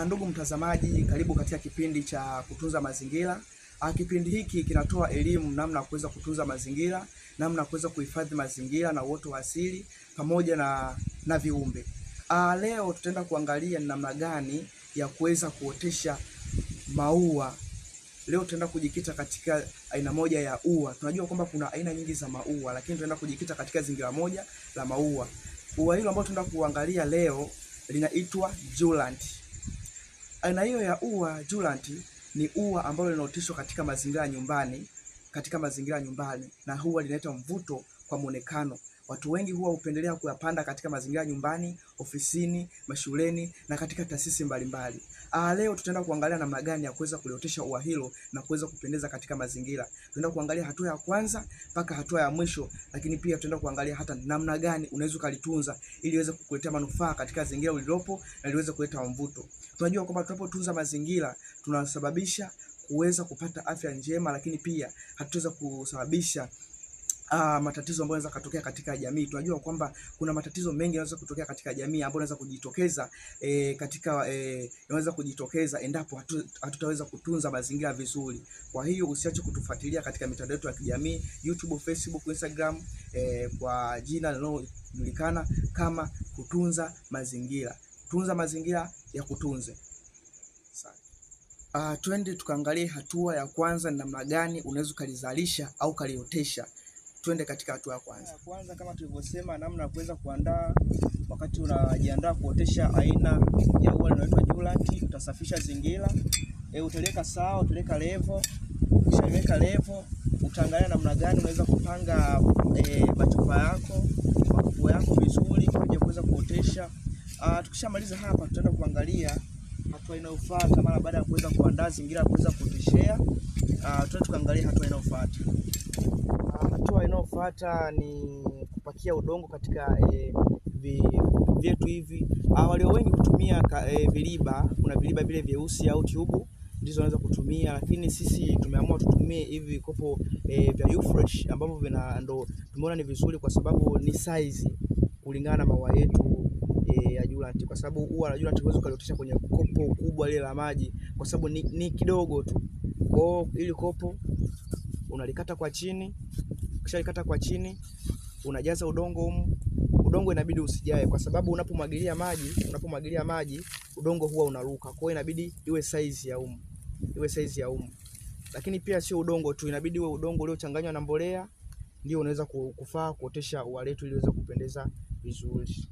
Ndugu mtazamaji, karibu katika kipindi cha kutunza mazingira. Kipindi hiki kinatoa elimu namna ya kuweza kutunza mazingira, namna ya kuweza kuhifadhi mazingira na uoto wa asili pamoja na viumbe. Leo tutaenda kuangalia namna gani ya kuweza kuotesha maua. Leo tutaenda kujikita katika aina moja ya ua. Tunajua kwamba kuna aina nyingi za maua, lakini tutaenda kujikita katika zingira moja la maua. Ua hilo ambalo tutaenda kuangalia leo linaitwa Julant. Aina hiyo ya ua Julant ni ua ambalo linaoteshwa katika mazingira nyumbani, na huwa linaleta mvuto kwa muonekano. Watu wengi huwa hupendelea kuyapanda katika mazingira nyumbani, ofisini, mashuleni na katika taasisi mbalimbali. Leo tutaenda kuangalia namna gani ya kuweza kuliotesha ua hilo na kuweza kupendeza katika mazingira. Tutaenda kuangalia hatua ya kwanza mpaka hatua ya mwisho, lakini pia tutaenda kuangalia hata namna gani unaweza ukalitunza ili iweze kukuletea manufaa katika mazingira ulilopo na liweze kuleta mvuto. Tunajua kwamba tunapotunza mazingira tunasababisha kuweza kupata afya njema, lakini pia hatuweza kusababisha matatizo ambayo yanaweza kutokea katika jamii. Tunajua kwamba kuna matatizo mengi yanaweza kutokea katika jamii ambayo yanaweza kujitokeza yanaweza kujitokeza endapo hatutaweza kutunza mazingira vizuri. Kwa hiyo usiache kutufuatilia katika mitandao yetu ya kijamii, YouTube, Facebook, Instagram, kwa jina linalojulikana kama Kutunza Mazingira. Tunza mazingira ya kutunze. Twende tukaangalie hatua ya kwanza, namna gani unaweza ukalizalisha au kaliotesha. Twende katika hatua ya kwanza. Kwanza kama tulivyosema, namna ya kuweza kuandaa wakati unajiandaa kuotesha aina ya ua linaloitwa Julant. Utasafisha zingira, utaliweka sawa, utaliweka level. Ukishaweka level, utaangalia namna gani unaweza kupanga machupa yako, makopo yako vizuri kwa ajili ya kuweza kuotesha. Tukishamaliza hapa tutaenda kuangalia hatua inayofuata mara baada ya kuweza kuandaa zingira kuweza kuoteshea. Tutaenda tukaangalia hatua inayofuata. Hatua inayofuata ni kupakia udongo katika vyetu hivi. Walio wengi hutumia viliba, kuna viliba vile vyeusi au tubu ndizo wanaweza kutumia, lakini sisi tumeamua tutumie hivi vikopo vya Ufresh ambavyo vina ndo tumeona ni vizuri kwa sababu ni size kulingana na maua yetu ya Julant, kwa sababu ua la Julant huwezi ukaliotesha kwenye kopo kubwa lile la maji kwa sababu ni kidogo tu. Kwa hiyo ili kopo unalikata kwa chini, ukishalikata kwa chini unajaza udongo humu. Udongo inabidi usijae kwa sababu unapomwagilia maji udongo huwa unaruka. Kwa hiyo inabidi iwe size ya humu, iwe size ya humu. Lakini pia sio udongo tu, inabidi uwe udongo uliochanganywa na mbolea ndio unaweza kufaa kuotesha ua letu ili iweze kupendeza vizuri.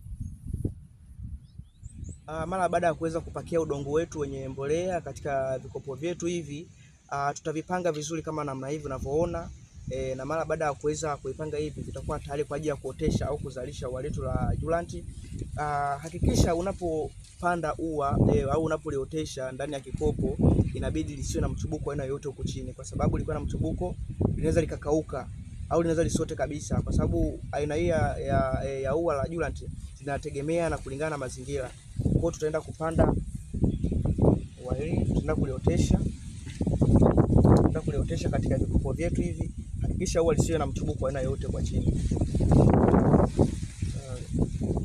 Mara baada ya kuweza kupakia udongo wetu wenye mbolea katika vikopo vyetu hivi, tutavipanga vizuri kama namna hivi unavyoona. Na mara baada ya kuweza kuipanga hivi vitakuwa tayari kwa ajili ya kuotesha au kuzalisha ua letu la Julant. Hakikisha unapopanda ua au unapoliotesha ndani ya kikopo inabidi lisiwe na mchubuko aina yoyote huko chini, kwa sababu likiwa na mchubuko linaweza likakauka au linaweza lisote kabisa, kwa sababu aina hii ya ua la Julant zinategemea na kulingana na mazingira. Kwa hiyo tutaenda kupanda ua hili, tutaenda kuliotesha katika vikopo vyetu hivi. Hakikisha ua lisiwe na mchubuko aina yoyote kwa chini.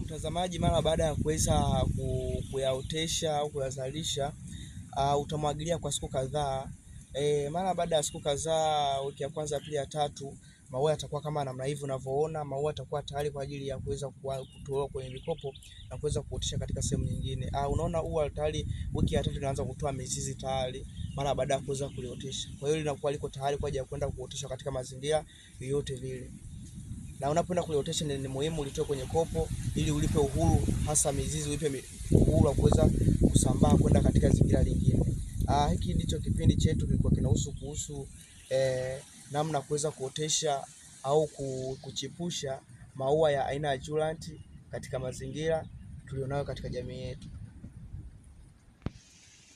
Mtazamaji, mara baada ya kuweza kuyaotesha au kuyazalisha, utamwagilia kwa siku kadhaa. Mara baada ya siku kadhaa, wiki ya kwanza, pili, ya tatu, maua yatakuwa kama namna hivi unavyoona. Maua yatakuwa tayari kwa ajili ya kuweza kutoa kwenye vikopo na kuweza kuotesha katika sehemu nyingine. Unaona ua tayari wiki ya tatu linaanza kutoa mizizi tayari mara baada ya kuweza kuliotesha. Kwa hiyo linakuwa liko tayari kwa ajili ya kwenda kuotesha katika mazingira yoyote vile. Na unapoenda kuliotesha ni muhimu ulitoe kwenye kopo ili ulipe uhuru, hasa mizizi ulipe uhuru wa kuweza kusambaa kwenda katika mazingira lingine. Hiki ndicho kipindi chetu kilikuwa kinahusu kuhusu namna kuweza kuotesha au kuchipusha maua ya aina ya Julant katika mazingira tulionayo katika jamii yetu.